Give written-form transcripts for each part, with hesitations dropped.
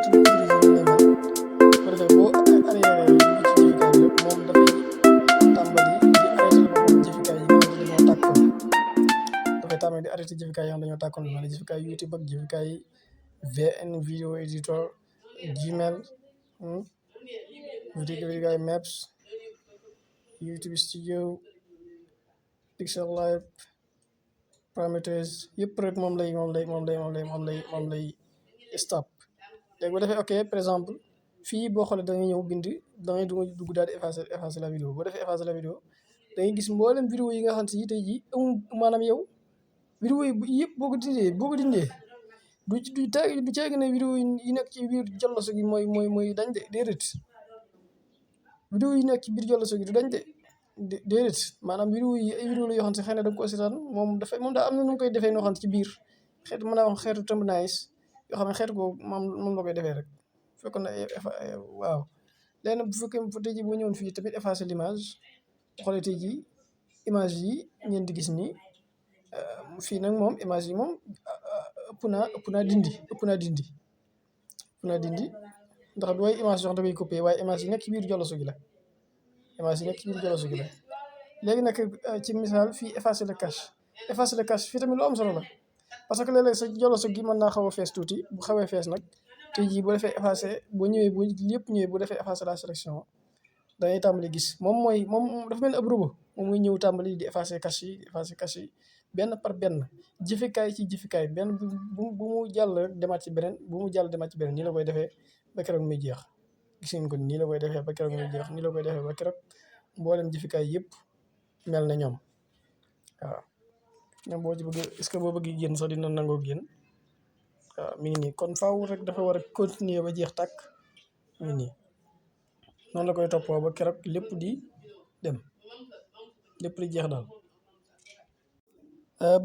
tudd utiliser ñu ne mel bu ko defee boo arrière bu ci jëfikaay bi rek moom dafay tàmbali di arrêté boppam jëfikaay yi nga xam ne dañoo tàkkoon dafay tàmbali di arrêté jëfikaay yi nga xam ne dañoo tàkkoon lu mel ne jëfikaay YouTube ak jëfikaay VN Video Editor Gmail jëfikaay Maps YouTube Studio Pixel Live parameters yëpp rek moom lay stop léegi bu defee ok par exemple fii boo xoolee da ngay ñëw bind da ngay dugg daal di effacer la vidéo boo defee effacer la vidéo da ngay gis mboolem vidéo yi nga xam si tey jii amul maanaam yow vidéo yi yëpp boo ko dindee du caagi ne vidéo yi nekk ci biir jolloso gi mooy dañ de déedéet vidéo yi nekk ci biir jolloso gi du dañ de déedéet maanaam vidéo yi ay vidéo la yoo xam ne xëy na da nga ko seetaan moom daa am na nu mu koy defee noo xam ne ci biir xeetu mën naa wax xeetu thumbnails yoo xam ne xeetu ko moom la koy defee rek fekkoon na waaw léegi bu fekkee tey jii boo ñëwoon fii tamit effacer l'image boo xoolee tey jii image yi ngeen di gis nii fii nag moom image yi moom ëpp naa dindi ndax du ay image yoo xam da koy copier waaye image yi nekk ci biir jolloso gi la léegi nag ci misaal fii effacer le cache fii tamit lu am solo la parce que léeg-léeg sa jolloso gi mën naa xaw a fees tuuti bu xawee fees nag tey jii boo defee effacer bu defee effacer la sélection dangay tàmbali gis moom dafa mel ni ab robot moom muy ñëw tàmbali di effacer cache yi benn par benn jëfikaay ci jëfikaay benn bu mu jàll rek demaat ci beneen nii la koy defee ba keroog muy jeex gis ngeen ko nii la koy defee ba keroog muy jeex nii la koy defee ba keroog mboolem jëfikaay yëpp mel na ñoom waaw ñoom boo ci bëgg est-ce que boo bëgg génn sax dina nangoo génn waaw mi ngi nii kon faaw rek dafa war a continuer ba jeex tàkk mi ngi nii noonu la koy toppoo ba keroog lépp di dem lépp di jeex daal.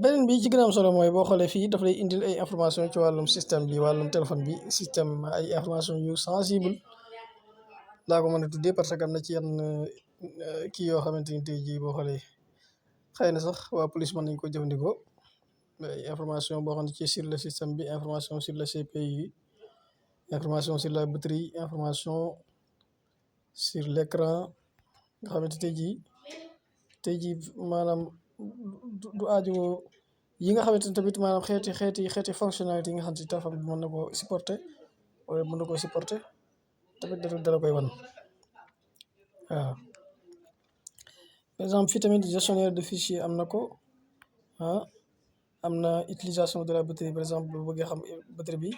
beneen bi ci gën a am solo mooy boo xoolee fii daf lay indil ay information ci wàllum système bi wàllum téléphone bi système ay information yu sensible laa ko mën a tuddee parce que am na ci yenn kii yoo xamante ni tey jii boo xoolee xëy na sax waa police mën nañ ko jëfandikoo information boo xam ne ci sur le système bi information sur le CPU information sur la batterie information sur l'écran nga xamante tey jii maanaam du aajo yi nga xamante ne tamit maanaam xeeti fonctionnalité yi nga xam ne téléphone bi mën na koo supporter wala mën na koo supporter tamit dala koy wan waaw. Par exemple fii tamit gestionnaire de fichier am na ko am na utilisation de la batterie par exemple bu bëggee xam batterie bi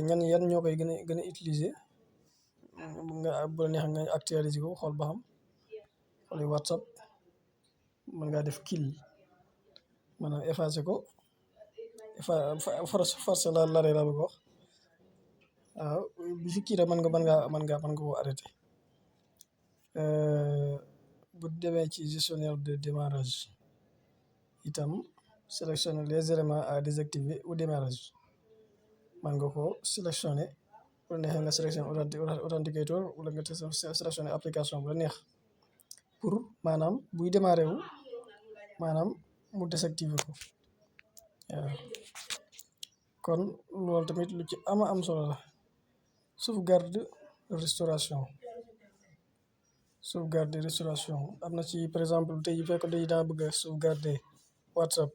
yan ñoo koy gën a utiliser bu la neex nga actualiser ko xool ba xam xool WhatsApp mën ngaa def kill maanaam effacer ko forcer l'arrêt la bëgg wax waaw bu fi kii rek mën nga koo arrêter. bu demee ci gestionnaire de démarrage itam sélectionner les éléments à désactiver au démarrage mën nga ko sélectionner bu la neexee nga sélectionner authenticator wala nga sélectionner application bu la neex pour maanaam buy démarrer wu maanaam mu désactiver ko waaw kon loolu tamit lu ci am solo la. sauvegarde restauration am na ci par exemple tey jii fekk dañu daa bëgg a sauvegarder WhatsApp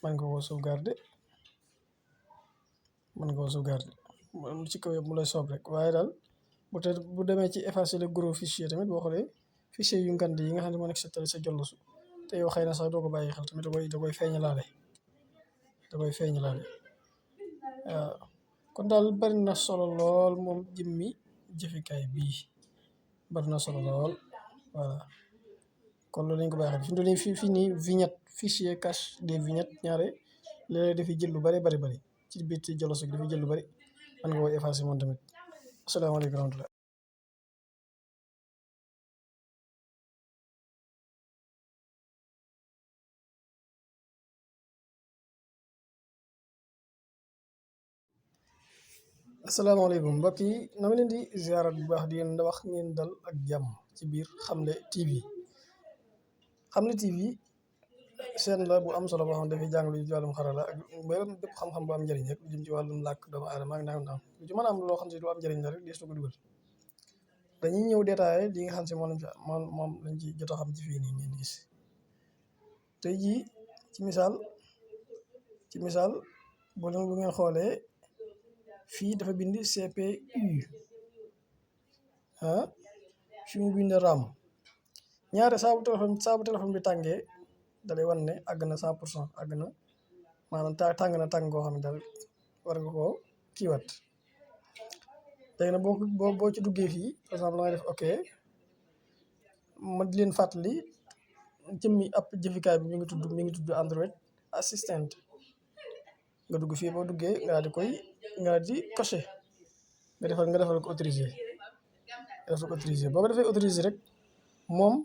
mën nga koo sauvegarder ci kaw yëpp mu lay soob rek waaye daal bu demee ci effacer le gros fichier tamit boo xoolee fichier yu ngand yi nga xam ne moo nekk sa jollosu te yow xëy na sax doo ko bàyyi xel tamit da koy feeñalaale waaw kon daal bari na solo lool moom jëmmi jëfikaay bii bari na solo lool voilà kon loolu lañ ko bàyyi xel fii nii vignette fichier cache des vignettes ñaare léeg-léeg dafay jël lu bari ci biir ci jolloso gi dafay jël lu bari mën nga koy effacer moom tamit asalaamaaleykum wa rahmatulah. asalaamaaleykum mbokk yi na ma leen di ziarat bu baax di leen wax ngeen dal ak jàmm ci biir Xamle TV seen la bu am solo boo xam ne dafay jàngale ci wàllum xarala ak mbéyum bépp xam-xam bu am njëriñ rek lu jëm ci wàllum làkk doomu aadama ak nangam lu ci mën a am loo xam si lu am njëriñ la rek dees na ko dugal dañuy ñëw détaillé li nga xam si moom lañ ci jot a xam ci fii nii ngeen gis tey jii ci misaal bu ngeen xoolee fii dafa bind CPU fi mu bind RAM ñaare saabu téléphone bi tàngee da lay wan ne àgg na 100% àgg na maanaam tàng na tàng goo xam ne daal war nga koo kiiwat léegi nag boo ci duggee fii par exemple da ngay def ok ma di leen fàttali jëmmi app jëfikaay bi mi ngi tudd Android Assistant nga dugg fii boo duggee nga daal di coché nga defal ko autorisé boo ko defee autorisé rek moom